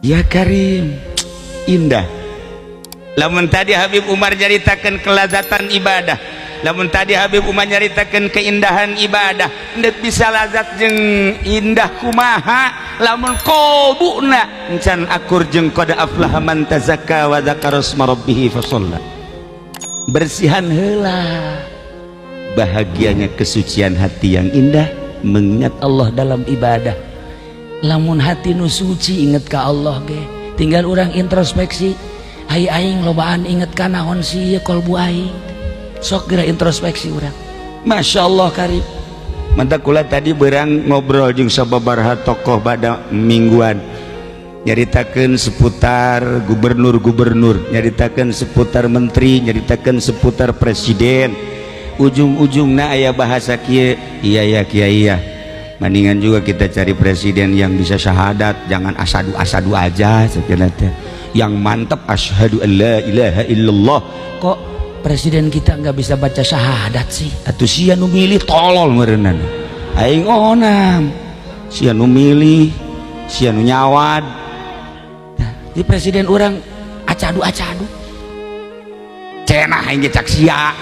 Ya Karim, indah. Lamun tadi Habib Umar nyaritakan kelazatan ibadah, lamun tadi Habib Umar nyaritakan keindahan ibadah, ndek bisa lazat jeung indah kumaha lamun kolbuna encan akur jeung qad aflaha man tazakka wa dzakara asma rabbih fasalla. Bersihan heula, bahagianya kesucian hati yang indah mengingat Allah dalam ibadah. Lamun hati nu suci inget ka Allah ge, tinggal orang introspeksi. Hai, aing lobaan inget ka naon sih ieu kolbu aing? Sok geura introspeksi urang. Masya Allah Karim. Mantap, kula tadi berang ngobrol jeung sababaraha tokoh pada mingguan, nyaritakeun seputar gubernur-gubernur, nyaritakeun seputar menteri, nyaritakeun seputar presiden. Ujung-ujungna aya bahasa kieu, "Iya ya, Kiai ya, mendingan juga kita cari presiden yang bisa syahadat, jangan asadu-asadu aja sekian teh, yang mantap asyhadu an la ilaha illallah." Kok presiden kita nggak bisa baca syahadat sih? Atuh sia nu milih tolol meureunana. Aing onam, sia nu milih, sia nu nyawad. Nah, di presiden orang acadu acadu cenah, aing ge cak sia.